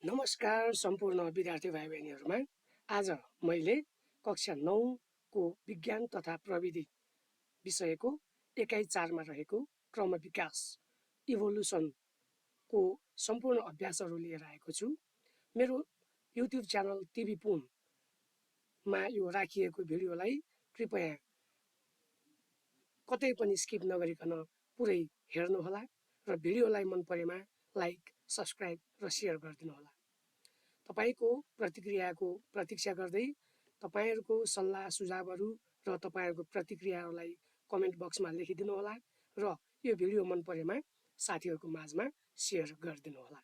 नमस्कार सम्पूर्ण विद्यार्थी भाइ बहिनीहरूमा। आज मैले कक्षा 9 को विज्ञान तथा प्रविधि विषयको एकाइ 4 मा रहेको क्रम विकास इभोल्युसनको सम्पूर्ण अभ्यासहरू लिएर आएको छु। मेरो युट्युब च्यानल टिभी पुनमा यो राखिएको भिडियोलाई कृपया कतै पनि स्किप नगरिकन पुरै हेर्नुहोला र भिडियोलाई मन परेमा लाइक, सब्स्क्राइब र सेयर गरिदिनु होला। तपाईको प्रतिक्रियाको प्रतीक्षा गर्दै तपाईहरुको सल्लाह सुझावहरू र तपाईहरुको प्रतिक्रियाहरूलाई कमेन्ट बक्समा लेखिदिनु होला र यो भिडियो मन परेमा साथीहरुको माझमा सेयर गरिदिनु होला।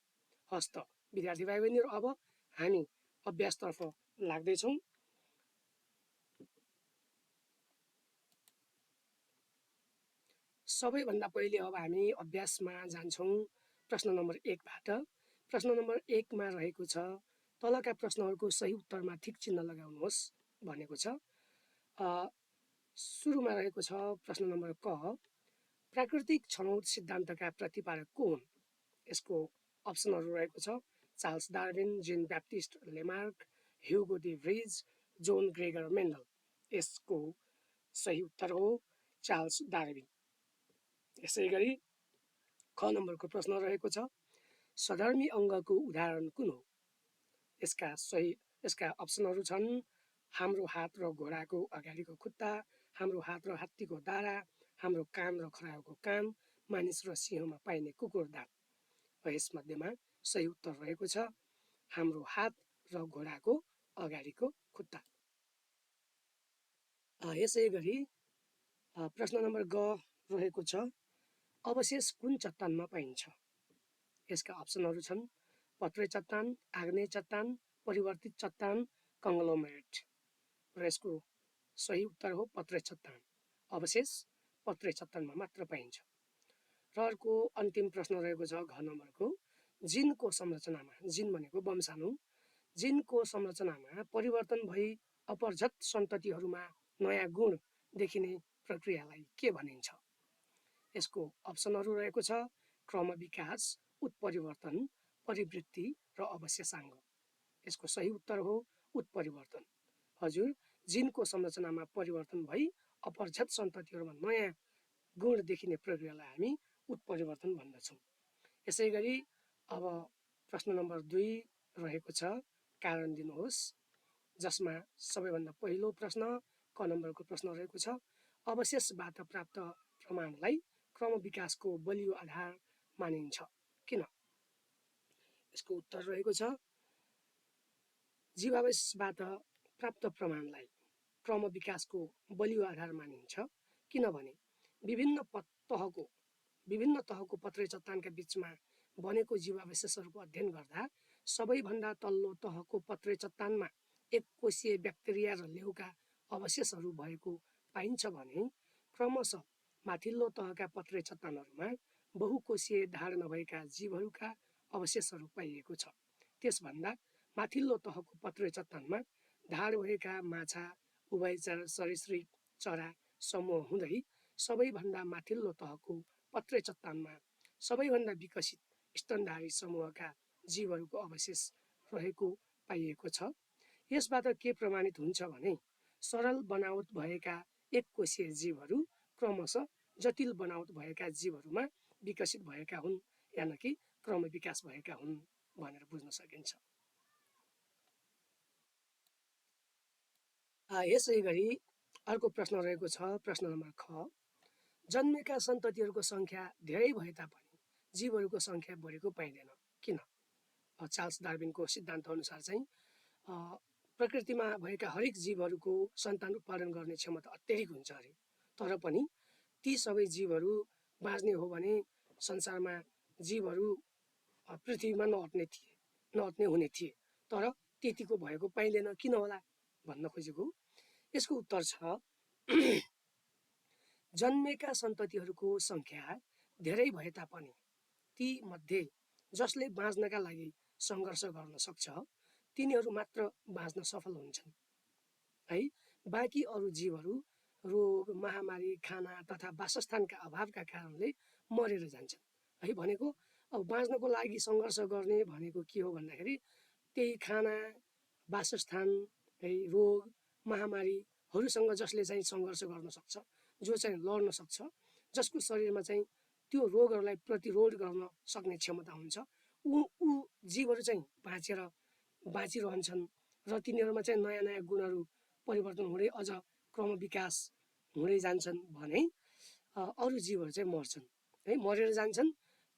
हस्त विद्यार्थी भाइ बहिनीहरु, अब हामी अभ्यासतर्फ लाग्दै छौं। सबैभन्दा पहिले अब हामी अभ्यासमा जान्छौं प्रश्न नम्बर 1 बाट। प्रश्न नम्बर 1 मा रहेको छ तलका प्रश्नहरूको सही उत्तरमा ठिक चिन्ह लगाउनुहोस् भनेको छ। सुरुमा रहेको छ प्रश्न नम्बर क, प्राकृतिक छनौट सिद्धान्तका प्रतिपादक को हुन्? यसको अप्सनहरू रहेको छ Charles Darwin, Jean Baptiste Lamarck, Hugo de Vries, John Gregor Mendel. यसको सही उत्तर हो चार्ल्स डार्विन। यसैगरी ख नम्बरको प्रश्न रहेको छ सधर्मी अङ्गको उदाहरण कुन हो? यसका अप्सनहरू छन् हाम्रो हात र घोडाको अगाडिको खुट्टा, हाम्रो हात र हात्तीको दाह्रा, हाम्रो कान र खरायोको कान, मानिस र सिंहमा पाइने कुकुर दाँत। यसमध्येमा सही उत्तर रहेको छ हाम्रो हात र घोडाको अगाडिको खुट्टा। यसैगरी प्रश्न नम्बर ग रहेको छ अवशेष कुन चट्टानमा पाइन्छ? यसका अप्सनहरू छन् पत्रे चट्टान, आग्नेय चट्टान, परिवर्तित चट्टान, कङ्ग्लोमेरेट। र यसको सही उत्तर हो पत्रे चट्टान। अवशेष पत्रे चट्टानमा मात्र पाइन्छ। र अर्को अन्तिम प्रश्न रहेको छ घ नम्बरको जिनको संरचनामा, जिन भनेको वंशाणु, जिनको संरचनामा परिवर्तन भई अपरझट सन्ततिहरूमा नयाँ गुण देखिने प्रक्रियालाई के भनिन्छ? यसको अप्सनहरू रहेको छ क्रम विकास, उत्परिवर्तन, परिवृत्ति र अवशेषाङ्ग। यसको सही उत्तर हो उत्परिवर्तन। हजुर, जिनको संरचनामा परिवर्तन भई अपरझट सन्ततिहरूमा नयाँ गुण देखिने प्रक्रियालाई हामी उत्परिवर्तन भन्दछौँ। यसैगरी अब प्रश्न नम्बर 2 रहेको छ कारण दिनुहोस्, जसमा सबैभन्दा पहिलो प्रश्न क नम्बरको प्रश्न रहेको छ अवशेषबाट प्राप्त प्रमाणलाई क्रम विकासको बलियो आधार मानिन्छ किन? यसको उत्तर रहेको छ जीवावशेषबाट प्राप्त प्रमाणलाई क्रम विकासको बलियो आधार मानिन्छ किनभने विभिन्न तहको पत्रे चट्टानका बीचमा बनेको जीवावशेषहरूको अध्ययन गर्दा सबैभन्दा तल्लो तहको पत्रे चट्टानमा एक कोषीय ब्याक्टेरिया र लेउका अवशेषहरू भएको पाइन्छ भने क्रमशः माथिल्लो तहका पत्रे चट्टानहरूमा बहुकोषीय ढाड नभएका जीवहरूका अवशेषहरू पाइएको छ। त्यसभन्दा माथिल्लो तहको पत्रे चट्टानमा ढाड भएका माछा, उभयचर सरीसृप, चरा समूह हुँदै सबैभन्दा माथिल्लो तहको पत्रे चट्टानमा सबैभन्दा विकसित स्तनधारी समूहका जीवहरूको अवशेष रहेको पाइएको छ। यसबाट के प्रमाणित हुन्छ भने सरल बनावट भएका एक कोषीय जीवहरू क्रमशः जटिल बनावट भएका जीवहरूमा विकसित भएका हुन्, यानि कि क्रम विकास भएका हुन् भनेर बुझ्न सकिन्छ। यसैगरी अर्को प्रश्न रहेको छ प्रश्न नम्बर ख, जन्मेका सन्ततिहरूको सङ्ख्या धेरै भए तापनि जीवहरूको सङ्ख्या बढेको पाइँदैन किन? चार्ल्स डार्विनको सिद्धान्त अनुसार चाहिँ प्रकृतिमा भएका हरेक जीवहरूको सन्तान उत्पादन गर्ने क्षमता अत्याधिक हुन्छ अरे, तर पनि ती सबै जीवहरू बाँच्ने हो भने संसारमा जीवहरू पृथ्वीमा नअट्ने हुने थिए, तर त्यतिको भएको पाइँदैन किन होला भन्न खोजेको। यसको उत्तर छ जन्मेका सन्ततिहरूको सङ्ख्या धेरै भए तापनि ती मध्ये जसले बाँच्नका लागि सङ्घर्ष गर्न सक्छ तिनीहरू मात्र बाँच्न सफल हुन्छन् है। बाँकी अरू जीवहरू रोग, महामारी, खाना तथा वासस्थानका अभावका कारणले मरेर जान्छन् है। भनेको अब बाँच्नको लागि सङ्घर्ष गर्ने भनेको के हो भन्दाखेरि त्यही खाना, वासस्थान, है रोग, महामारीहरूसँग जसले चाहिँ सङ्घर्ष गर्न सक्छ, जो चाहिँ लड्न सक्छ, जसको शरीरमा चाहिँ त्यो रोगहरूलाई प्रतिरोध गर्न सक्ने क्षमता हुन्छ, ऊ जीवहरू चाहिँ बाँचिरहन्छन् र तिनीहरूमा चाहिँ नयाँ नयाँ गुणहरू परिवर्तन हुँदै अझ क्रम विकास हुँदै जान्छन् भने अरू जीवहरू चाहिँ मर्छन्, है मरेर जान्छन्।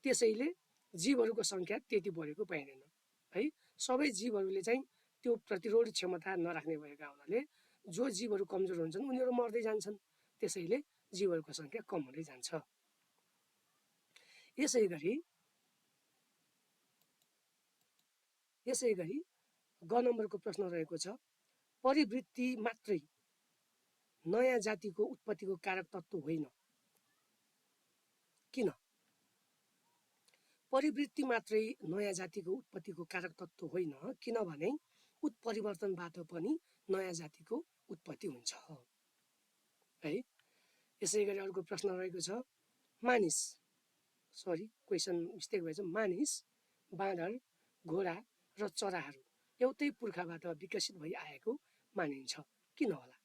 त्यसैले जीवहरूको सङ्ख्या त्यति बढेको पाइँदैन, है सबै जीवहरूले चाहिँ त्यो प्रतिरोध क्षमता नराख्ने भएका हुनाले जो जीवहरू कमजोर हुन्छन् उनीहरू मर्दै जान्छन्। त्यसैले जीवहरूको सङ्ख्या कम हुँदै जान्छ। यसै गरी ग नम्बरको प्रश्न रहेको छ, परिवृत्ति मात्रै नयाँ जातिको उत्पत्तिको कारक तत्त्व होइन, किन? परिवृत्ति मात्रै नयाँ जातिको उत्पत्तिको कारक तत्त्व होइन, किनभने उत्परिवर्तनबाट पनि नयाँ जातिको उत्पत्ति हुन्छ, है। यसै गरी अर्को प्रश्न रहेको छ, क्वेसन मिस्टेक भएछ, मानिस, बाँदर, घोडा र चराहरू एउटै पुर्खाबाट विकसित भई आएको मानिन्छ, किन होला?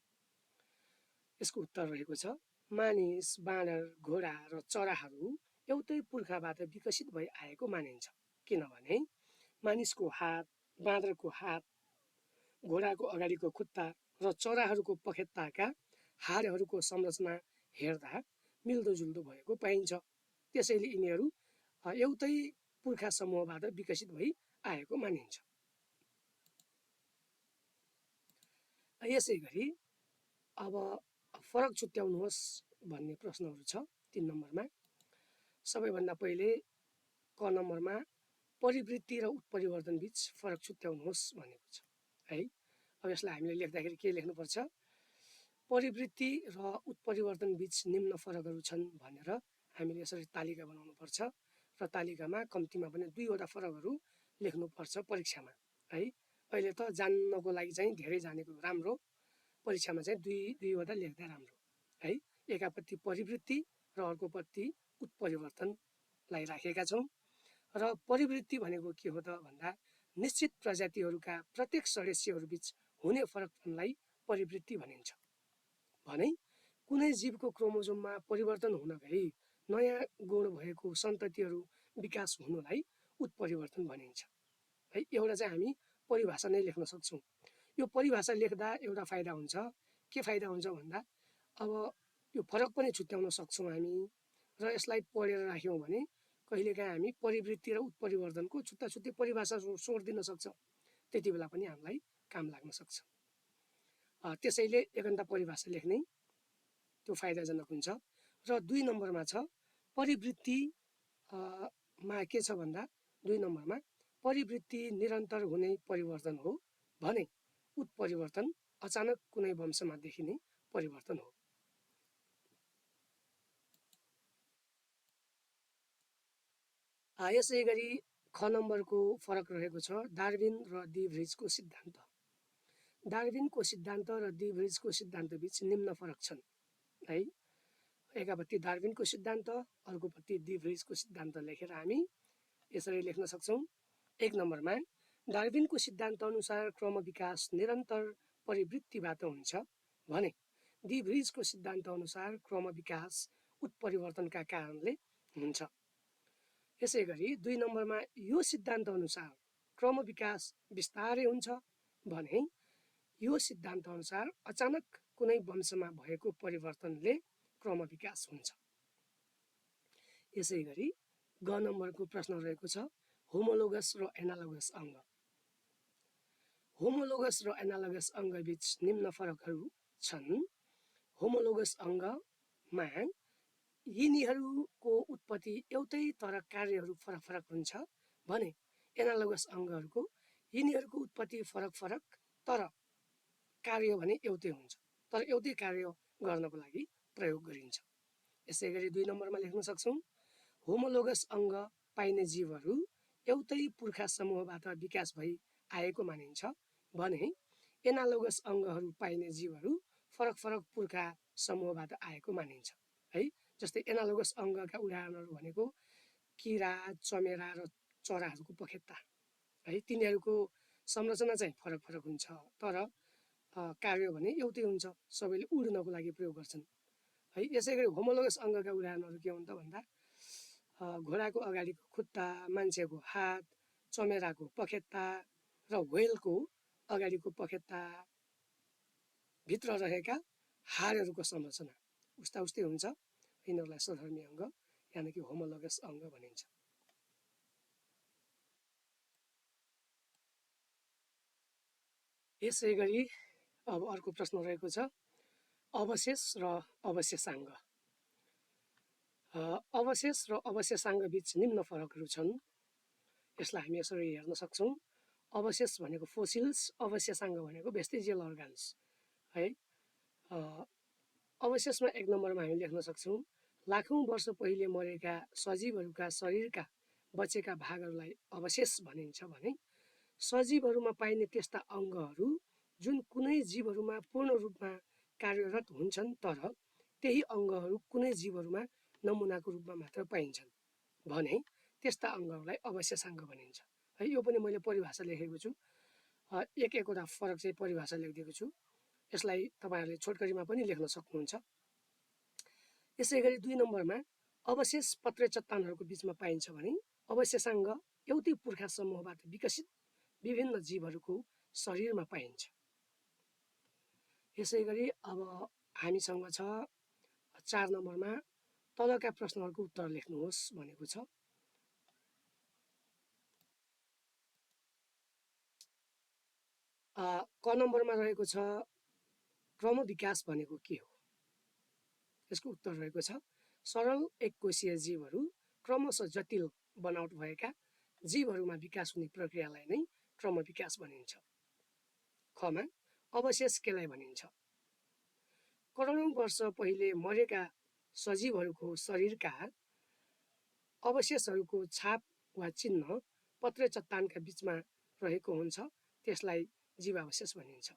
यसको उत्तर रहेको छ, मानिस, बाँदर, घोडा र चराहरू एउटै पुर्खाबाट विकसित भई आएको मानिन्छ, किनभने मानिसको हात, बाँदरको हात, घोडाको अगाडिको खुट्टा र चराहरूको पखेटाका हाडहरूको संरचना हेर्दा मिल्दोजुल्दो भएको पाइन्छ। त्यसैले यिनीहरू एउटै पुर्खा समूहबाट विकसित भई आएको मानिन्छ। यसै गरी अब फरक छुट्याउनुहोस् भन्ने प्रश्नहरू छ 3 नम्बरमा। सबैभन्दा पहिले क नम्बरमा परिवृत्ति र उत्परिवर्तन बीच फरक छुट्याउनुहोस् भनेको छ, है। अब यसलाई हामीले लेख्दाखेरि के लेख्नुपर्छ, परिवृत्ति र उत्परिवर्तन बीच निम्न फरकहरू छन् भनेर हामीले यसरी तालिका बनाउनुपर्छ र तालिकामा कम्तीमा पनि 2वटा फरकहरू लेख्नुपर्छ परीक्षामा, है। अहिले त जान्नको लागि चाहिँ धेरै जानेको राम्रो, परीक्षामा चाहिँ दुईवटा लेख्दा राम्रो, है। एकापट्टि परिवृत्ति र अर्कोपट्टि उत्परिवर्तनलाई राखेका छौँ। र परिवृत्ति भनेको के हो त भन्दा निश्चित प्रजातिहरूका प्रत्येक सदस्यहरूबीच हुने फरकपनलाई परिवृत्ति भनिन्छ। भने कुनै जीवको क्रोमोजोममा परिवर्तन हुन गई नयाँ गुण भएको सन्ततिहरू विकास हुनुलाई उत्परिवर्तन भनिन्छ, है। एउटा चाहिँ हामी परिभाषा नै लेख्न सक्छौँ। यो परिभाषा लेख्दा एउटा फाइदा हुन्छ, के फाइदा हुन्छ भन्दा अब यो फरक पनि छुट्याउन सक्छौँ हामी, र यसलाई पढेर राख्यौँ भने कहिलेकाहीँ हामी परिवृत्ति र उत्परिवर्तनको छुट्टा छुट्टै परिभाषा सोधिदिन सक्छौँ, त्यति बेला पनि हामीलाई काम लाग्न सक्छ। त्यसैले एकन्ता परिभाषा लेख्ने त्यो फाइदाजनक हुन्छ। र 2 नम्बरमा छ, परिवृत्ति मा के छ भन्दा 2 नम्बरमा परिवृत्ति निरन्तर हुने परिवर्तन हो भने उत्परिवर्तन अचानक कुनै वंशमा देखिने परिवर्तन हो। यसै गरी ख नम्बरको फरक रहेको छ, डार्विन र डी भ्रिजको सिद्धान्त। डार्विनको सिद्धान्त र डी भ्रिजको सिद्धान्त बीच निम्न फरक छन्, है। एकापट्टि डार्विनको सिद्धान्त, अर्कोपट्टि डी भ्रिजको सिद्धान्त लेखेर हामी यसरी लेख्न सक्छौँ। 1 नम्बरमा डार्विनको सिद्धान्त अनुसार क्रम विकास निरन्तर परिवृत्तिबाट हुन्छ भने डी भ्रिजको सिद्धान्त अनुसार क्रम विकास उत्परिवर्तनका कारणले हुन्छ। यसै गरी 2 नम्बरमा यो सिद्धान्त अनुसार क्रम विकास बिस्तारै हुन्छ भने यो सिद्धान्त अनुसार अचानक कुनै वंशमा भएको परिवर्तनले क्रम विकास हुन्छ। यसै गरी ग नम्बरको प्रश्न रहेको छ, होमोलोगस र एनालोगस अङ्ग। होमोलोगस र एनालोगस अङ्ग बीच निम्न फरकहरू छन्। होमोलोगस अङ्गमा यिनीहरूको उत्पत्ति एउटै तर कार्यहरू फरक फरक हुन्छ भने एनालोगस अङ्गहरूको यिनीहरूको उत्पत्ति फरक फरक तर कार्य भने एउटै हुन्छ, तर एउटै कार्य गर्नको लागि प्रयोग गरिन्छ। यसै गरी 2 नम्बरमा लेख्न सक्छौँ, होमोलोगस अङ्ग पाइने जीवहरू एउटै पुर्खा समूहबाट विकास भई आएको मानिन्छ भने एनालोगस अङ्गहरू पाइने जीवहरू फरक फरक पुर्खा समूहबाट आएको मानिन्छ, है। जस्तै एनालोगस अङ्गका उदाहरणहरू भनेको किरा, चमेरा र चराहरूको पखेटा है। तिनीहरूको संरचना चाहिँ फरक फरक हुन्छ, तर कार्य भने एउटै हुन्छ, सबैले उड्नको लागि प्रयोग गर्छन् है। यसै गरी होमोलोगस अङ्गका उदाहरणहरू के हुन् त भन्दा घोडाको अगाडिको खुट्टा, मान्छेको हात, चमेराको पखेटा र व्हेलको अगाडिको पखेटा भित्र रहेका हाडहरूको संरचना उस्ता उस्तै हुन्छ। यिनीहरूलाई सधर्मी अङ्ग यानि कि होमोलोगस अङ्ग भनिन्छ। यसै गरी अब अर्को प्रश्न रहेको छ अवशेष र अवशेषाङ्ग। अवशेष र अवशेषाङ्ग बीच निम्न फरकहरू छन्। यसलाई हामी यसरी हेर्न सक्छौँ। अवशेष भनेको फोसिल्स, अवशेषाङ्ग भनेको भेस्टिजियल अर्गान्स है। अवशेषमा 1 नम्बरमा हामी लेख्न सक्छौँ लाखौँ वर्ष पहिले मरेका सजीवहरूका शरीरका बचेका भागहरूलाई अवशेष भनिन्छ भने सजीवहरूमा पाइने त्यस्ता अङ्गहरू जुन कुनै जीवहरूमा पूर्ण रूपमा कार्यरत हुन्छन् तर त्यही अङ्गहरू कुनै जीवहरूमा नमुनाको रूपमा मात्र पाइन्छन् भने त्यस्ता अङ्गहरूलाई अवशेषाङ्ग भनिन्छ है। यो पनि मैले परिभाषा लेखेको छु, एकवटा फरक चाहिँ परिभाषा लेखिदिएको छु। यसलाई तपाईँहरूले छोटकरीमा पनि लेख्न सक्नुहुन्छ। यसै गरी 2 नम्बरमा अवशेष पत्रे चट्टानहरूको बिचमा पाइन्छ भने अवशेषाङ्ग एउटै पुर्खा समूहबाट विकसित विभिन्न जीवहरूको शरीरमा पाइन्छ। यसै गरी अब हामीसँग छ 4 नम्बरमा तलका प्रश्नहरूको उत्तर लेख्नुहोस् भनेको छ। क नम्बरमा रहेको छ क्रमविकास भनेको के हो? यसको उत्तर रहेको छ सरल एककोषीय जीवहरू क्रमशः जटिल बनावट भएका जीवहरूमा विकास हुने प्रक्रियालाई नै क्रमविकास भनिन्छ। खमा अवशेष केलाई भनिन्छ? करोडौँ वर्ष पहिले मरेका सजीवहरूको शरीरका अवशेषहरूको छाप वा चिन्ह पत्रे चट्टानका बिचमा रहेको हुन्छ, त्यसलाई जीवावशेष भनिन्छ।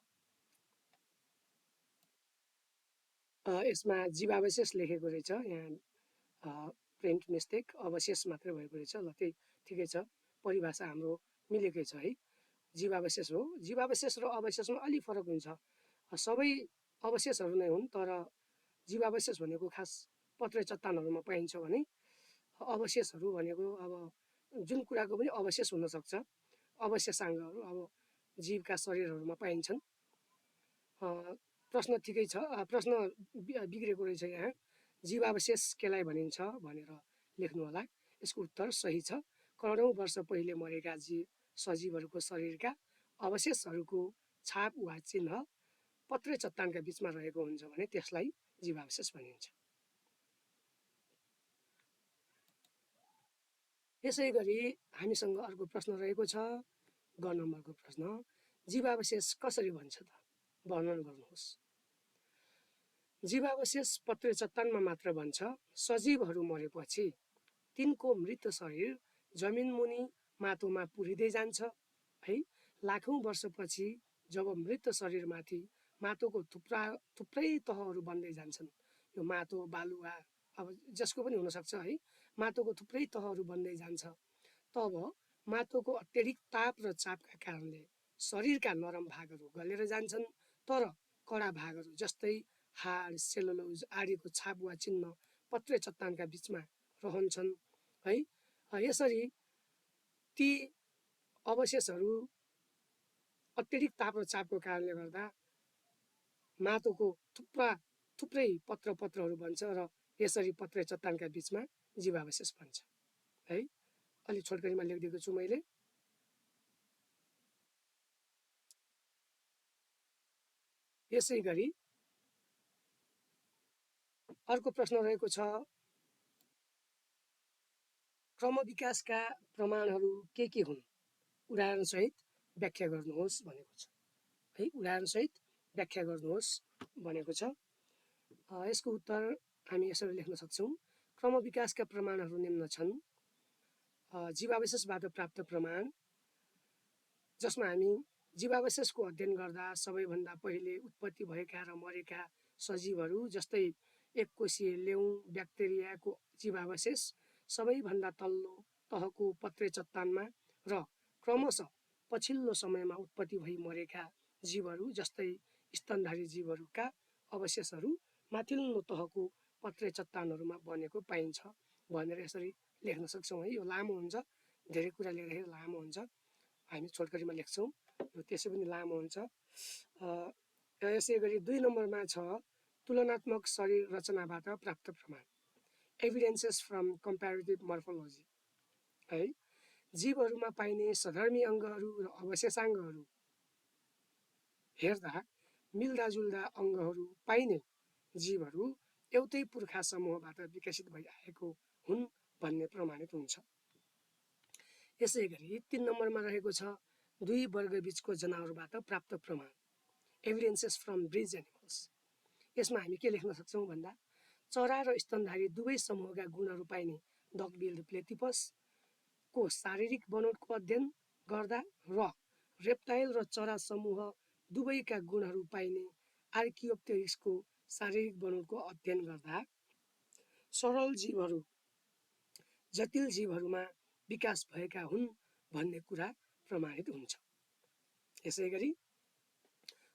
यसमा जीवावशेष लेखेको रहेछ, यहाँ प्रिन्ट मिस्टेक, अवशेष मात्रै भएको रहेछ। ल त्यही ठिकै छ, परिभाषा हाम्रो मिलेकै छ है। जीवावशेष हो। जीवावशेष र अवशेषमा अलि फरक हुन्छ। सबै अवशेषहरू नै हुन्, तर जीवावशेष भनेको खास पत्रे चट्टानहरूमा पाइन्छ भने अवशेषहरू भनेको अब जुन कुराको पनि अवशेष हुनसक्छ, अवशेषाङ्गहरू अब जीवका शरीरहरूमा पाइन्छन्। प्रश्न ठिकै छ, प्रश्न बिग्रेको रहेछ यहाँ। जीवावशेष केलाई भनिन्छ भनेर लेख्नु होला। यसको उत्तर सही छ। करोडौँ वर्ष पहिले मरेका सजीवहरूको शरीरका अवशेषहरूको छाप वा चिन्ह पत्रे चट्टानका बिचमा रहेको हुन्छ भने त्यसलाई जीवावशेष भनिन्छ। यसै गरी हामीसँग अर्को प्रश्न रहेको छ, ग नम्बरको प्रश्न, जीवावशेष कसरी भन्छ त? वर्णन गर्नुहोस्। जीवावशेष पत्रे चट्टानमा मात्र भन्छ सजीवहरू मरेपछि तिनको मृत शरीर जमिन मुनि माटोमा पुरिँदै जान्छ है। लाखौँ वर्षपछि जब मृत शरीरमाथि माटोको थुप्रै तहहरू बन्दै जान्छन्, यो माटो बालुवा अब जसको पनि हुनसक्छ है, माटोको थुप्रै तहहरू बन्दै जान्छ, तब माटोको अत्यधिक ताप र चापका कारणले शरीरका नरम भागहरू गलेर जान्छन्, तर कडा भागहरू जस्तै हाड, सेलुलोज आदिको छाप वा चिन्ह पत्रे चट्टानका बिचमा रहन्छन् है। यसरी ती अवशेषहरू अत्यधिक ताप र चापको कारणले गर्दा माटोको थुप्रै पत्रहरू बन्छ र यसरी पत्रे चट्टानका बिचमा जीवावशेष बन्छ है। अलि छोटकरीमा लेखिदिएको छु मैले। यसै गरी अर्को प्रश्न रहेको छ क्रमविकासका प्रमाणहरू के हुन्? उदाहरणसहित व्याख्या गर्नुहोस् भनेको छ है। उदाहरणसहित व्याख्या गर्नुहोस् भनेको छ। यसको उत्तर हामी यसरी लेख्न सक्छौँ क्रमविकासका प्रमाणहरू निम्न छन्। जीवावशेषबाट प्राप्त प्रमाण, जसमा हामी जीवावशेषको अध्ययन गर्दा सबैभन्दा पहिले उत्पत्ति भएका र मरेका सजीवहरू जस्तै एककोषीय लेउ, ब्याक्टेरियाको जीवावशेष, सबैभन्दा तल्लो तहको पत्रे चट्टानमा र क्रमशः पछिल्लो समयमा उत्पत्ति भई मरेका जीवहरू जस्तै स्तनधारी जीवहरूका अवशेषहरू माथिल्लो तहको पत्रे चट्टानहरूमा बनेको पाइन्छ भनेर यसरी लेख्न सक्छौँ है। यो लामो हुन्छ, धेरै कुरा लेख्दाखेरि लामो हुन्छ, हामी छोटकरीमा लेख्छौँ, यो त्यसै पनि लामो हुन्छ। यसै गरी 2 नम्बरमा छ तुलनात्मक शरीर रचनाबाट प्राप्त प्रमाण, एभिडेन्सेस फ्रम कम्प्यारेटिभ मर्फोलोजी है। जीवहरूमा पाइने सधर्मी अङ्गहरू र अवशेषाङ्गहरू हेर्दा मिल्दाजुल्दा अङ्गहरू पाइने जीवहरू एउटै पुर्खा समूहबाट विकसित भइआएको हुन् भन्ने प्रमाणित हुन्छ। यसै गरी 3 नम्बरमा रहेको छ 2 वर्गबीचको जनावरबाट प्राप्त प्रमाण, एभिडेन्सेस फ्रम ब्रिज एनिमल्स। यसमा हामी के लेख्न सक्छौँ भन्दा चरा र स्तनधारी दुवै समूहका गुणहरू पाइने डकबिल्ड प्लेटिपसको शारीरिक बनोटको अध्ययन गर्दा र रेप्टाइल र चरा समूह दुवैका गुणहरू पाइने आर्कियोप्टेरिक्सको शारीरिक बनोटको अध्ययन गर्दा सरल जीवहरू जटिल जीवहरूमा विकास भएका हुन् भन्ने कुरा प्रमाणित हुन्छ। यसै गरी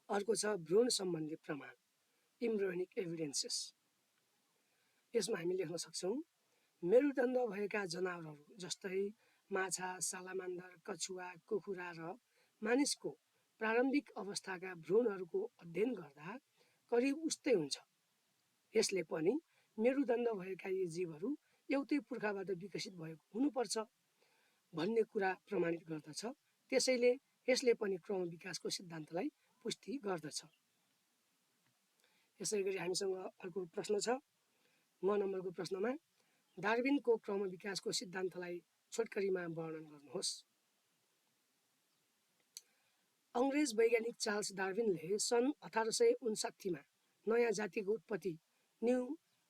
अर्को छ भ्रूण सम्बन्धी प्रमाण, इम्ब्रियोनिक एभिडेन्सेस। यसमा हामी लेख्न सक्छौँ मेरुदण्ड भएका जनावरहरू जस्तै माछा, सालामान्डर, कछुवा, कुखुरा र मानिसको प्रारम्भिक अवस्थाका भ्रूणहरूको अध्ययन गर्दा करिब उस्तै हुन्छ। यसले पनि मेरुदण्ड भएका यी जीवहरू एउटै पुर्खाबाट विकसित भएको हुनुपर्छ भन्ने कुरा प्रमाणित गर्दछ। त्यसैले यसले पनि क्रम विकासको सिद्धान्तलाई पुष्टि गर्दछ। यसै गरी हामीसँग अर्को प्रश्न छ 9 नम्बरको प्रश्नमा डार्विनको क्रम विकासको सिद्धान्तलाई छोटकरीमा वर्णन गर्नुहोस्। अङ्ग्रेज वैज्ञानिक चार्ल्स डार्विनले सन् 1859 नयाँ जातिको उत्पत्ति, new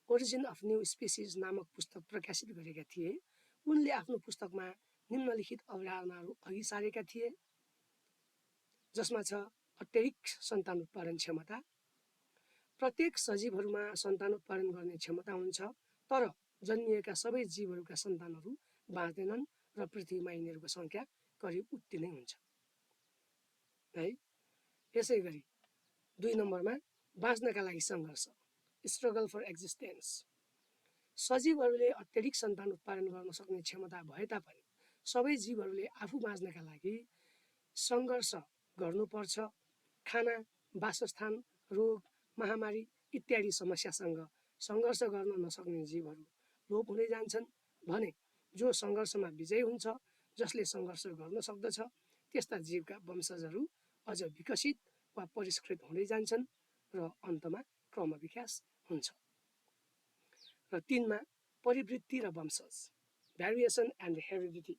origin of new species नामक पुस्तक प्रकाशित गरेका थिए। उनले आफ्नो पुस्तकमा निम्नलिखित अवधारणाहरू अघि सारेका थिए, जसमा छ अत्यधिक सन्तान उत्पादन क्षमता, प्रत्येक सजीवहरूमा सन्तान उत्पादन गर्ने क्षमता हुन्छ, तर जन्मिएका सबै जीवहरूका सन्तानहरू बाँच्दैनन् र पृथ्वीमा यिनीहरूको सङ्ख्या करिब उति नै हुन्छ है। यसै गरी 2 नम्बरमा बाँच्नका लागि सङ्घर्ष, स्ट्रगल फर एक्जिस्टेन्स। सजीवहरूले अत्यधिक सन्तान उत्पादन गर्न सक्ने क्षमता भए तापनि सबै जीवहरूले आफू बाँच्नका लागि सङ्घर्ष गर्नुपर्छ। खाना, वासस्थान, रोग, महामारी इत्यादि समस्यासँग सङ्घर्ष गर्न नसक्ने जीवहरू लोप हुँदै जान्छन् भने जो सङ्घर्षमा विजयी हुन्छ, जसले सङ्घर्ष गर्न सक्दछ, त्यस्ता जीवका वंशजहरू अझ विकसित वा परिष्कृत हुँदै जान्छन् र अन्तमा क्रम विकास हुन्छ। र 3 मा परिवृत्ति र वंशज, भ्यारिएसन एन्ड हेरिडिटी।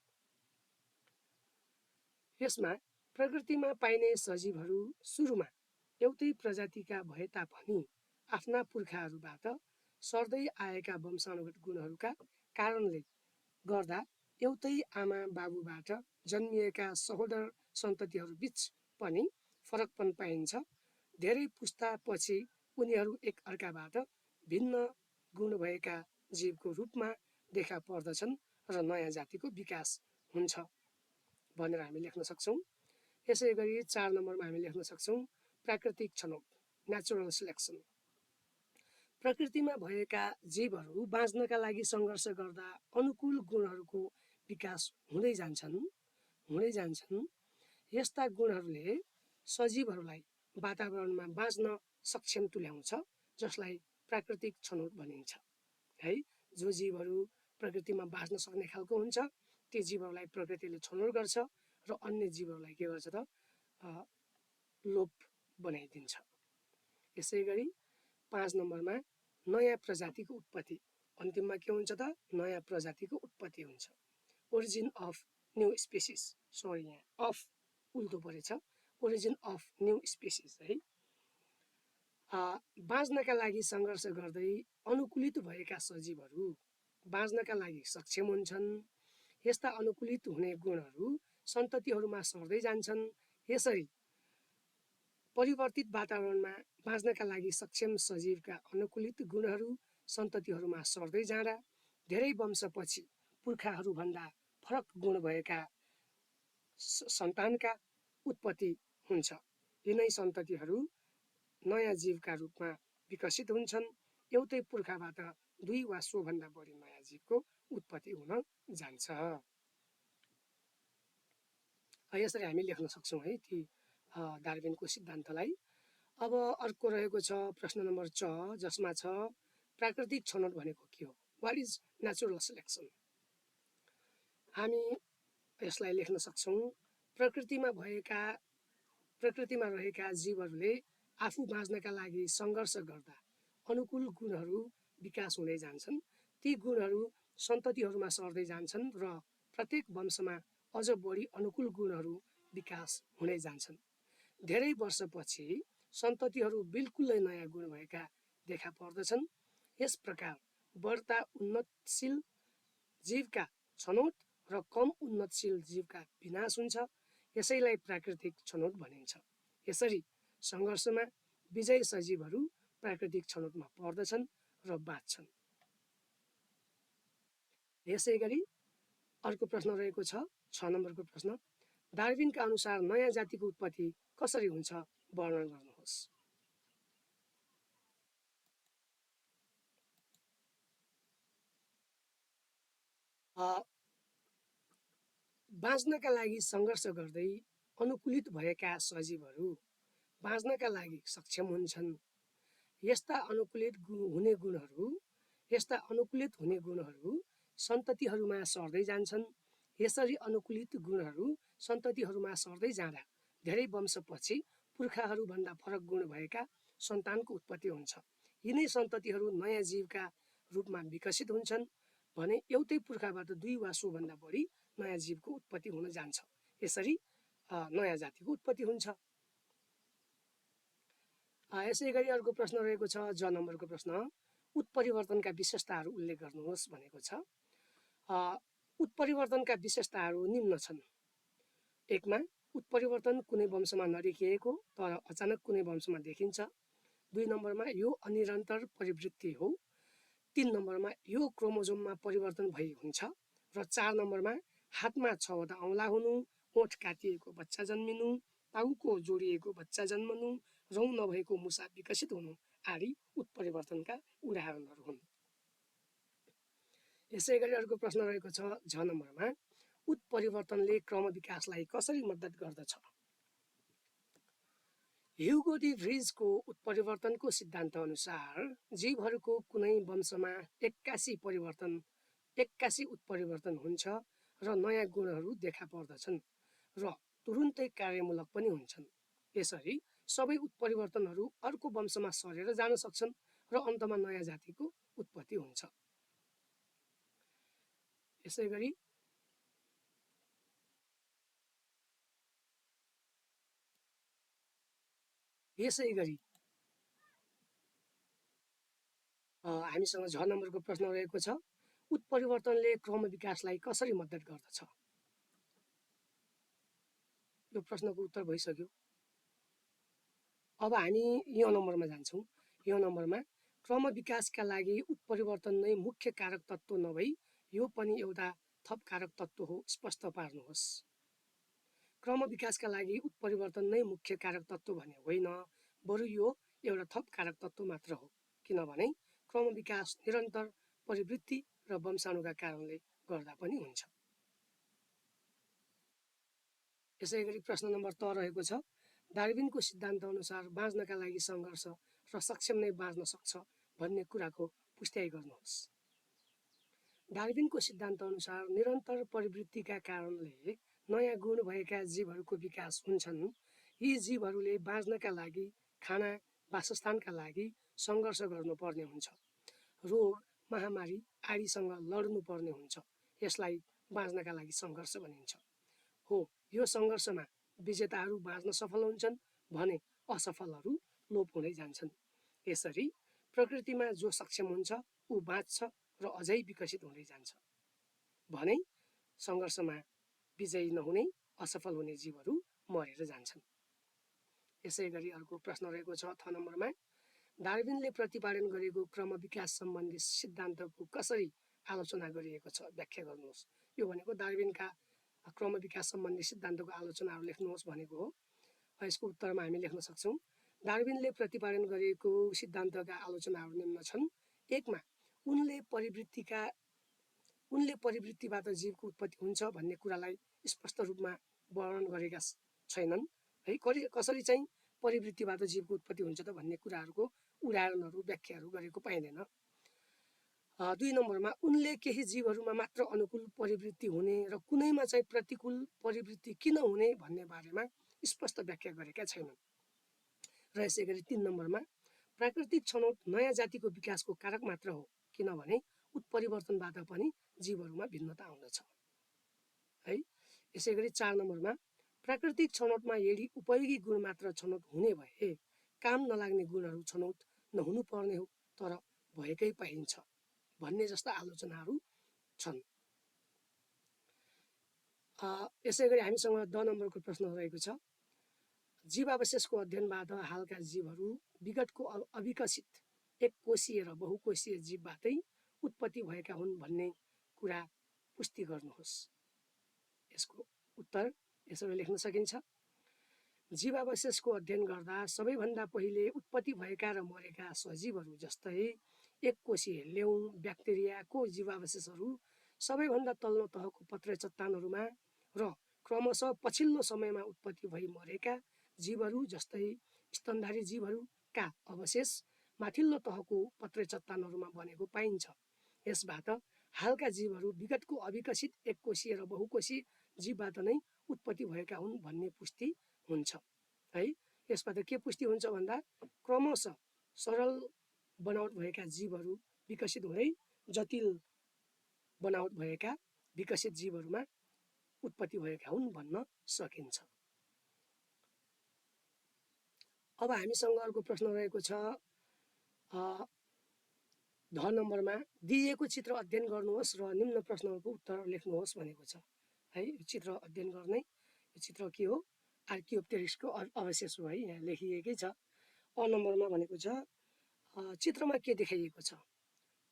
यसमा प्रकृतिमा पाइने सजीवहरू सुरुमा एउटै प्रजातिका भए तापनि आफ्ना पुर्खाहरूबाट सर्दै आएका वंशानुगत गुणहरूका कारणले गर्दा एउटै आमा बाबुबाट जन्मिएका सहोदर सन्ततिहरू बीच पनि फरकपन पाइन्छ। धेरै पुस्तापछि उनीहरू एक अर्काबाट भिन्न गुण भएका जीवको रूपमा देखा पर्दछन् र नयाँ जातिको विकास हुन्छ भनेर हामी लेख्न सक्छौँ। यसै गरी 4 नम्बरमा हामी लेख्न सक्छौँ प्राकृतिक छनौट, नेचुरल सिलेक्सन। प्रकृतिमा भएका जीवहरू बाँच्नका लागि सङ्घर्ष गर्दा अनुकूल गुणहरूको विकास हुँदै जान्छन्। यस्ता गुणहरूले सजीवहरूलाई वातावरणमा बाँच्न सक्षम तुल्याउँछ, जसलाई प्राकृतिक छनौट भनिन्छ है। जो जीवहरू प्रकृतिमा बाँच्न सक्ने खालको हुन्छ, ती जीवहरूलाई प्रकृतिले छनौट गर्छ र अन्य जीवहरूलाई के गर्छ त लोप बनाइदिन्छ। यसै गरी 5 नम्बरमा नयाँ प्रजातिको उत्पत्ति, अन्तिममा के हुन्छ त नयाँ प्रजातिको उत्पत्ति हुन्छ, origin of new species. Sorry, यहाँ अफ उल्टो परेछ, ओरिजिन अफ न्यू स्पिसिस है। बाँच्नका लागि सङ्घर्ष गर्दै अनुकूलित भएका सजीवहरू बाँच्नका लागि सक्षम हुन्छन्। यस्ता अनुकूलित हुने गुणहरू सन्ततिहरूमा सर्दै जान्छन्। यसरी परिवर्तित वातावरणमा बाँच्नका लागि सक्षम सजीवका अनुकूलित गुणहरू सन्ततिहरूमा सर्दै जाँदा धेरै वंशपछि पुर्खाहरूभन्दा फरक गुण भएका सन्तानका उत्पत्ति हुन्छ। यिनै सन्ततिहरू नयाँ जीवका रूपमा विकसित हुन्छन्। एउटै पुर्खाबाट दुई वा सोभन्दा बढी नयाँ जीवको उत्पत्ति हुन जान्छ। यसरी हामी लेख्न सक्छौँ है ती डार्विनको सिद्धान्तलाई। अब अर्को रहेको छ प्रश्न नम्बर 6, जसमा छ प्राकृतिक छनौट भनेको के हो? What is natural selection? हामी यसलाई लेख्न सक्छौँ प्रकृतिमा रहेका जीवहरूले आफू बाँच्नका लागि सङ्घर्ष गर्दा अनुकूल गुणहरू विकास हुँदै जान्छन्। ती गुणहरू सन्ततिहरूमा सर्दै जान्छन् र प्रत्येक वंशमा अझ बढी अनुकूल गुणहरू विकास हुँदै जान्छन्। धेरै वर्षपछि सन्ततिहरू बिल्कुलै नयाँ गुण भएका देखा पर्दछन्। यस प्रकार बढ्ता उन्नतशील जीवका छनौट र कम उन्नतशील जीवका विनाश हुन्छ। यसैलाई प्राकृतिक छनौट भनिन्छ। यसरी सङ्घर्षमा विजयी सजीवहरू प्राकृतिक छनौटमा पर्दछन् र बाँच्छन्। यसै गरी अर्को प्रश्न रहेको छ 6 नम्बरको प्रश्न, डार्विनका अनुसार नयाँ जातिको उत्पत्ति कसरी हुन्छ वर्णन गर्नुहोस्। बाँच्नका लागि सङ्घर्ष गर्दै अनुकूलित भएका सजीवहरू बाँच्नका लागि सक्षम हुन्छन्। यस्ता अनुकूलित हुने गुणहरू सन्ततिहरूमा सर्दै जान्छन्। यसरी अनुकूलित गुणहरू सन्ततिहरूमा सर्दै जाँदा धेरै वंशपछि पुर्खाहरूभन्दा फरक गुण भएका सन्तानको उत्पत्ति हुन्छ। यिनै सन्ततिहरू नयाँ जीवका रूपमा विकसित हुन्छन् भने एउटै पुर्खाबाट दुई वा सोभन्दा बढी नयाँ जीवको उत्पत्ति हुन जान्छ। यसरी नयाँ जातिको उत्पत्ति हुन्छ। यसै गरी अर्को प्रश्न रहेको छ 6 नम्बरको प्रश्न, उत्परिवर्तनका विशेषताहरू उल्लेख गर्नुहोस् भनेको छ। उत्परिवर्तनका विशेषताहरू निम्न छन्। 1 मा उत्परिवर्तन कुनै वंशमा नदेखिएको तर अचानक कुनै वंशमा देखिन्छ। 2 नम्बरमा यो अनिरन्तर परिवृत्ति हो। 3 नम्बरमा यो क्रोमोजोममा परिवर्तन भई हुन्छ। र 4 नम्बरमा हातमा 6वटा औँला हुनु, ओठ काटिएको बच्चा जन्मिनु, टाउको जोडिएको बच्चा जन्मनु, रौँ नभएको मुसा विकसित हुनु आदि उत्परिवर्तनका उदाहरणहरू हुन्। यसै गरी अर्को प्रश्न रहेको छ 6 नम्बरमा, उत्परिवर्तनले क्रम विकासलाई कसरी मद्दत गर्दछ? ह्युगो डी भ्रिजको उत्परिवर्तनको सिद्धान्त अनुसार जीवहरूको कुनै वंशमा एक्कासी उत्परिवर्तन हुन्छ र नयाँ गुणहरू देखा पर्दछन् र तुरुन्तै कार्यमूलक पनि हुन्छन्। यसरी सबै उत्परिवर्तनहरू अर्को वंशमा सरेर जान सक्छन् र अन्तमा नयाँ जातिको उत्पत्ति हुन्छ। यसै गरी हामीसँग 6 नम्बरको प्रश्न रहेको छ, उत्परिवर्तनले क्रम विकासलाई कसरी मद्दत गर्दछ? यो प्रश्नको उत्तर भइसक्यो। अब हामी यो नम्बरमा जान्छौँ। यो नम्बरमा क्रम विकासका लागि उत्परिवर्तन नै मुख्य कारक तत्त्व नभई यो पनि एउटा थप कारक तत्त्व हो, स्पष्ट पार्नुहोस्। क्रम विकासका लागि उत्परिवर्तन नै मुख्य कारक तत्त्व भने होइन, बरु यो एउटा थप कारक तत्त्व मात्र हो। किनभने क्रम विकास निरन्तर परिवृत्ति र वंशाणुका कारणले गर्दा पनि हुन्छ। यसै गरी प्रश्न नम्बर 3 रहेको छ, डार्विनको सिद्धान्त अनुसार बाँच्नका लागि सङ्घर्ष र सक्षम नै बाँच्न सक्छ भन्ने कुराको पुष्टि गर्नुहोस्। डार्विनको सिद्धान्त अनुसार निरन्तर परिवृत्तिका कारणले नयाँ गुण भएका जीवहरूको विकास हुन्छन्। यी जीवहरूले बाँच्नका लागि खाना, वासस्थानका लागि सङ्घर्ष गर्नुपर्ने हुन्छ। रोग, महामारी आदिसँग लड्नुपर्ने हुन्छ। यसलाई बाँच्नका लागि सङ्घर्ष भनिन्छ। हो, यो सङ्घर्षमा विजेताहरू बाँच्न सफल हुन्छन् भने असफलहरू लोप हुँदै जान्छन्। यसरी प्रकृतिमा जो सक्षम हुन्छ ऊ बाँच्छ र अझै विकसित हुँदै जान्छ भने सङ्घर्षमा विजयी नहुने, असफल हुने जीवहरू मरेर जान्छन्। यसै गरी अर्को प्रश्न रहेको छ 6 नम्बरमा, डार्विनले प्रतिपादन गरेको क्रम विकास सम्बन्धी सिद्धान्तको कसरी आलोचना गरिएको छ, व्याख्या गर्नुहोस्। यो भनेको डार्विनका क्रम विकास सम्बन्धी सिद्धान्तको आलोचनाहरू लेख्नुहोस् भनेको हो। यसको उत्तरमा हामी लेख्न सक्छौँ, डार्विनले प्रतिपादन गरेको सिद्धान्तका आलोचनाहरू निम्न छन्। 1 मा उनले परिवृत्तिबाट जीवको उत्पत्ति हुन्छ भन्ने कुरालाई स्पष्ट रूपमा वर्णन गरेका छैनन् है। कसरी चाहिँ परिवृत्तिबाट जीवको उत्पत्ति हुन्छ त भन्ने कुराहरूको उदाहरणहरू व्याख्याहरू गरेको पाइँदैन। 2 नम्बरमा उनले केही जीवहरूमा मात्र अनुकूल परिवृत्ति हुने र कुनैमा चाहिँ प्रतिकूल परिवृत्ति किन हुने भन्ने बारेमा स्पष्ट व्याख्या गरेका छैनन्। र यसै गरी 3 नम्बरमा प्राकृतिक छनौट नयाँ जातिको विकासको कारक मात्र हो, किनभने उत्परिवर्तनबाट पनि जीवहरूमा भिन्नता आउँदछ है। यसै गरी 4 नम्बरमा प्राकृतिक छनौटमा यदि उपयोगी गुण मात्र छनौट हुने भए काम नलाग्ने गुणहरू छनौट नहुनु पर्ने हो, तर भएकै पाइन्छ भन्ने जस्ता आलोचनाहरू छन्। यसै गरी हामीसँग 10 नम्बरको प्रश्न रहेको छ, जीवावशेषको अध्ययनबाट हालका जीवहरू विगतको अविकसित एक कोषीय र बहुकोषीय जीवबाटै उत्पत्ति भएका हुन् भन्ने कुरा पुष्टि गर्नुहोस्। यसको उत्तर यसरी लेख्न सकिन्छ, जीवावशेषको अध्ययन गर्दा सबैभन्दा पहिले उत्पत्ति भएका र मरेका सजीवहरू जस्तै एक कोषीय ल्याउ ब्याक्टेरियाको जीवावशेषहरू सबैभन्दा तल्लो तहको पत्रे चट्टानहरूमा र क्रमशः पछिल्लो समयमा उत्पत्ति भई मरेका जीवहरू जस्तै स्तनधारी जीवहरूका अवशेष माथिल्लो तहको पत्रे चट्टानहरूमा बनेको पाइन्छ। यसबाट हालका जीवहरू विगतको अविकसित एक कोषीय र बहुकोषीय जीवबाट नै उत्पत्ति भएका हुन् भन्ने पुष्टि हुन्छ है। यसबाट के पुष्टि हुन्छ भन्दा क्रमशः सरल बनावट भएका जीवहरू विकसित हुँदै जटिल बनावट भएका विकसित जीवहरूमा उत्पत्ति भएका हुन् भन्न सकिन्छ। अब हामीसँग अर्को प्रश्न रहेको छ, 10 नम्बरमा दिएको चित्र अध्ययन गर्नुहोस् र निम्न प्रश्नहरूको उत्तर लेख्नुहोस् भनेको छ है। यो चित्र अध्ययन गर्ने, यो चित्र के हो, आर्कियोप्टेरिक्सको अवशेष हो है, यहाँ लेखिएकै छ। अ नम्बरमा भनेको छ, चित्रमा के देखाइएको छ,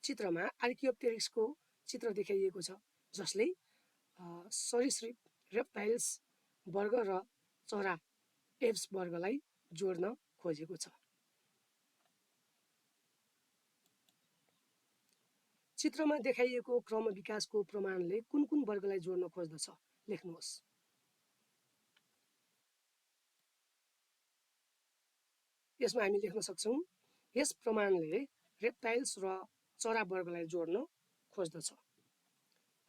चित्रमा आर्कियोप्टेरिक्सको चित्र देखाइएको छ जसले सरीसृप रेप्टाइल्स वर्ग र चरा एप्स वर्गलाई जोड्न खोजेको छ। चित्रमा देखाइएको क्रम विकासको प्रमाणले कुन कुन वर्गलाई जोड्न खोज्दछ लेख्नुहोस्। यसमा हामी लेख्न सक्छौँ, यस प्रमाणले रेप्टाइल्स र चरा वर्गलाई जोड्न खोज्दछ।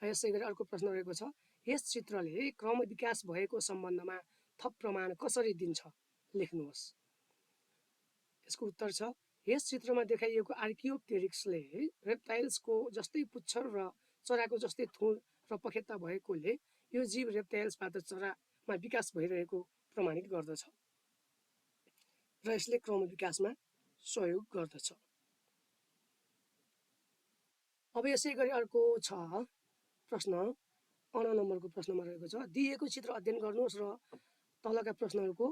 यसै गरी अर्को प्रश्न रहेको छ, यस चित्रले क्रम विकास भएको सम्बन्धमा थप प्रमाण कसरी दिन्छ लेख्नुहोस्। यसको उत्तर छ, यस चित्रमा देखाइएको आर्कियोप्टेरिक्सले रेप्टाइल्सको जस्तै पुच्छर र चराको जस्तै थुँड र पखेटा भएकोले यो जीव रेप्टाइल्सबाट चरामा विकास भइरहेको प्रमाणित गर्दछ र यसले क्रम विकासमा सहयोग गर्दछ। अब यसै गरी अर्को छ प्रश्न, 9 नम्बरको प्रश्नमा रहेको छ, दिएको चित्र अध्ययन गर्नुहोस् र तलका प्रश्नहरूको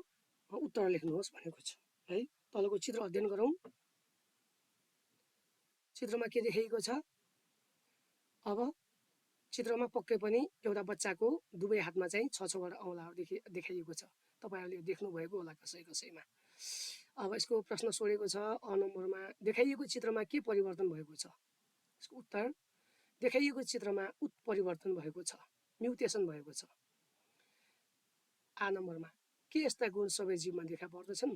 उत्तर लेख्नुहोस् भनेको छ है। तलको चित्र अध्ययन गरौँ। चित्रमा के देखाइएको छ, अब चित्रमा पक्कै पनि एउटा बच्चाको दुवै हातमा चाहिँ 6-6वटा औँलाहरू देखाइएको छ। तपाईँहरूले देख्नुभएको होला कसैमा। अब यसको प्रश्न सोधेको छ, अ नम्बरमा देखाइएको चित्रमा के परिवर्तन भएको छ। यसको उत्तर, देखाइएको चित्रमा उत्परिवर्तन भएको छ, म्युटेसन भएको छ। आ नम्बरमा के यस्ता गुण सबै जीवमा देखा पर्दछन्।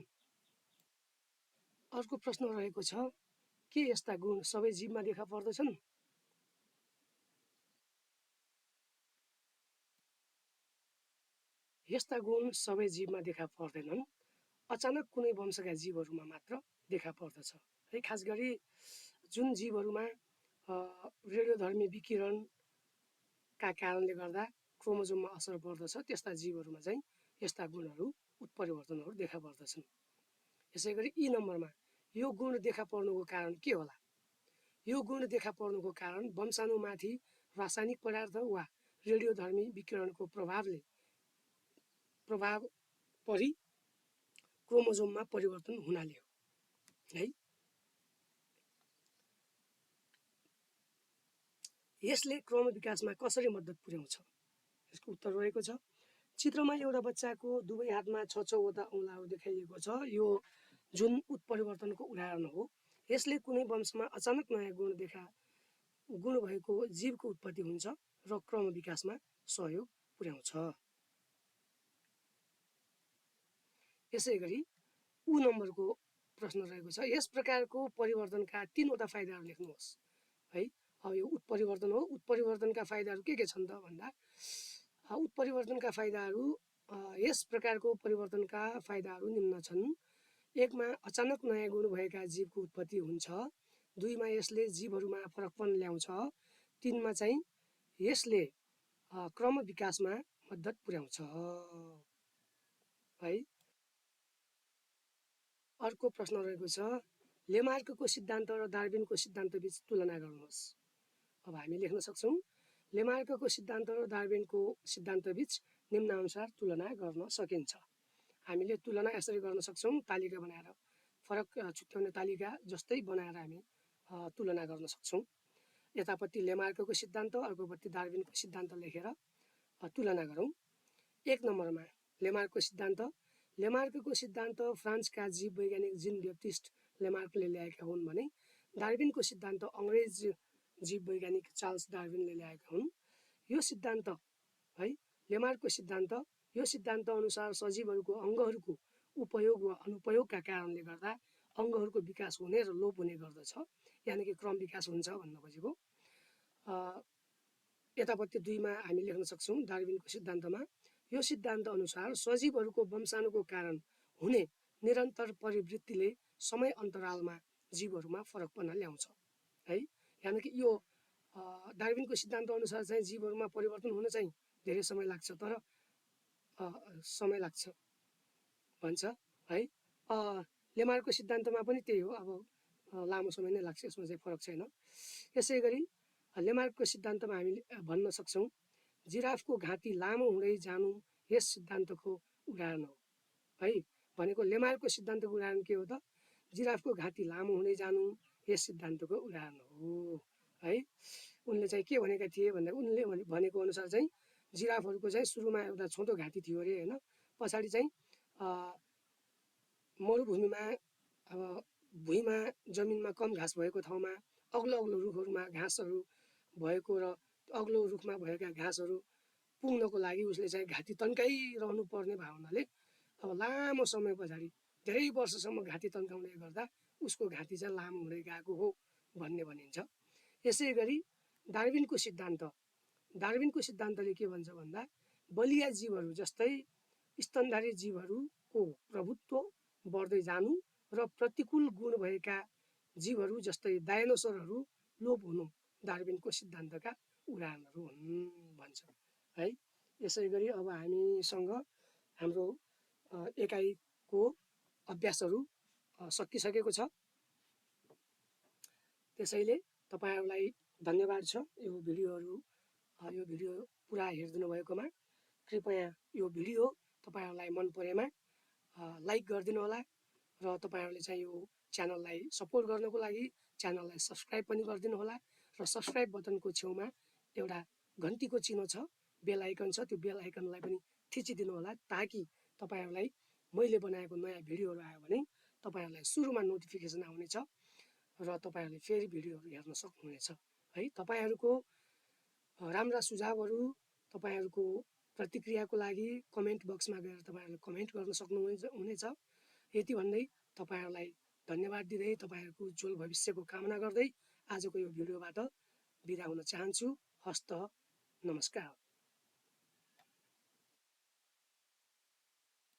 अर्को प्रश्न रहेको छ, के यस्ता गुण सबै जीवमा देखा पर्दछन्। यस्ता गुण सबै जीवमा देखा पर्दैनन्, अचानक कुनै वंशका जीवहरूमा मात्र देखा पर्दछ है। खास गरी जुन जीवहरूमा रेडियोधर्मी विकिरणका कारणले गर्दा क्रोमोजोममा असर पर्दछ त्यस्ता जीवहरूमा चाहिँ यस्ता गुणहरू उत्परिवर्तनहरू देखा पर्दछन्। यसै गरी ई नम्बरमा यो गुण देखा पर्नुको कारण के होला। यो गुण देखा पर्नुको कारण वंशाणुमाथि रासायनिक पदार्थ वा रेडियोधर्मी विकिरणको प्रभाव परि क्रोमोजोममा परिवर्तन हुनाले हो है। यसले क्रम विकासमा कसरी मद्दत पुर्याउँछ? यसको उत्तर रहेको छ चित्रमा एउटा बच्चाको दुवै हातमा 6-6वटा औँलाहरू देखाइएको छ। यो जुन उत्परिवर्तनको उदाहरण हो। यसले कुनै वंशमा अचानक नयाँ गुण भएको जीवको उत्पत्ति हुन्छ र क्रम विकासमा सहयोग पुर्याउँछ। यसै गरी उ नम्बरको प्रश्न रहेको छ यस प्रकारको परिवर्तनका 3वटा फाइदाहरू लेख्नुहोस् है। अब यो उत्परिवर्तन हो। उत्परिवर्तनका फाइदाहरू के छन् त भन्दा उत्परिवर्तनका फाइदाहरू यस प्रकारको परिवर्तनका फाइदाहरू निम्न छन्। 1मा अचानक नयाँ गुण भएका जीवको उत्पत्ति हुन्छ। 2मा यसले जीवहरूमा फरकपन ल्याउँछ। 3मा चाहिँ यसले क्रम विकासमा मद्दत पुर्याउँछ है। अर्को प्रश्न रहेको छ लेमार्कको सिद्धान्त र डार्विनको सिद्धान्त बीच तुलना गर्नुहोस्। अब हामी लेख्न सक्छौँ लेमार्कको सिद्धान्त र डार्विनको सिद्धान्त बीच निम्नानुसार तुलना गर्न सकिन्छ। हामीले तुलना यसरी गर्न सक्छौँ तालिका बनाएर फरक छुट्याउने तालिका जस्तै बनाएर हामी तुलना गर्न सक्छौँ। यतापट्टि लेमार्कको सिद्धान्त अर्कोपट्टि डार्विनको सिद्धान्त लेखेर तुलना गरौँ। 1 नम्बरमा लेमार्कको सिद्धान्त फ्रान्सका जीव वैज्ञानिक जिन ब्याप्टिस्ट लेमार्कले ल्याएका हुन् भने डार्विनको सिद्धान्त अङ्ग्रेज जीव वैज्ञानिक चार्ल्स डार्विनले ल्याएका हुन्। यो सिद्धान्त है लेमार्कको सिद्धान्त यो सिद्धान्त अनुसार सजीवहरूको अङ्गहरूको उपयोग वा अनुपयोगका कारणले गर्दा अङ्गहरूको विकास हुने र लोप हुने गर्दछ। यानि कि क्रम विकास हुन्छ भन्न खोजेको। यतापट्टि 2मा हामी लेख्न सक्छौँ डार्विनको सिद्धान्तमा यो सिद्धान्त अनुसार सजीवहरूको वंशाणुको कारण हुने निरन्तर परिवृत्तिले समय अन्तरालमा जीवहरूमा फरकपना ल्याउँछ है। यानि कि यो डार्विनको सिद्धान्त अनुसार चाहिँ जीवहरूमा परिवर्तन हुन चाहिँ धेरै समय लाग्छ तर समय लाग्छ भन्छ है। लेमार्कको सिद्धान्तमा पनि त्यही हो। अब लामो समय नै लाग्छ यसमा चाहिँ फरक छैन। यसै गरी लेमार्कको सिद्धान्तमा हामी भन्न सक्छौँ जिराफको घाँटी लामो हुँदै जानु यस सिद्धान्तको उदाहरण हो है। भनेको लेमार्कको सिद्धान्तको उदाहरण के हो त जिराफको घाँटी लामो हुँदै जानु यस सिद्धान्तको उदाहरण हो है। उनले चाहिँ के भनेका थिए भन्दा उनले भनेको अनुसार चाहिँ जिराफहरूको चाहिँ सुरुमा एउटा छोटो घाँटी थियो अरे होइन। पछाडि चाहिँ मरुभूमिमा अब भुइँमा जमिनमा कम घाँस भएको ठाउँमा अग्लो अग्लो रुखहरूमा घाँसहरू भएको र अग्लो रुखमा भएका घाँसहरू पुग्नको लागि उसले चाहिँ घाँटी तन्काइरहनु पर्ने भावनाले अब लामो समय पछाडि धेरै वर्षसम्म घाँटी तन्काउँदै गर्दा उसको घाँटी चाहिँ लामो हुँदै गएको हो भन्ने भनिन्छ। यसै गरी डार्विनको सिद्धान्तले के भन्छ भन्दा बलिया जीवहरू जस्तै स्तनधारी जीवहरूको प्रभुत्व बढ्दै जानु र प्रतिकूल गुण भएका जीवहरू जस्तै डायनोसरहरू लोप हुनु डार्विनको सिद्धान्तका उदाहरणहरू हुन् भन्छ है। यसै गरी अब हामीसँग हाम्रो एकाइको अभ्यासहरू सकिसकेको छ। त्यसैले तपाईँहरूलाई धन्यवाद छ यो भिडियो पुरा हेरिदिनु भएकोमा। कृपया यो भिडियो तपाईँहरूलाई मन परेमा लाइक गरिदिनु होला र तपाईँहरूले चाहिँ यो च्यानललाई सपोर्ट गर्नको लागि च्यानललाई सब्सक्राइब पनि गरिदिनु होला र सब्सक्राइब बटनको छेउमा एउटा घन्टीको चिह्न छ बेल आइकन छ त्यो बेल आइकनलाई पनि थिचिदिनु होला ताकि तपाईँहरूलाई मैले बनाएको नयाँ भिडियोहरू आयो भने तपाईँहरूलाई सुरुमा नोटिफिकेसन आउनेछ र तपाईँहरूले फेरि भिडियोहरू हेर्न सक्नुहुनेछ है। तपाईँहरूको राम्रा सुझावहरू तपाईँहरूको प्रतिक्रियाको लागि कमेन्ट बक्समा गएर तपाईँहरूले कमेन्ट गर्न सक्नुहुनेछ। यति भन्दै तपाईँहरूलाई धन्यवाद दिँदै तपाईँहरूको उज्जवल भविष्यको कामना गर्दै आजको यो भिडियोबाट बिदा हुन चाहन्छु। हस्त नमस्कार।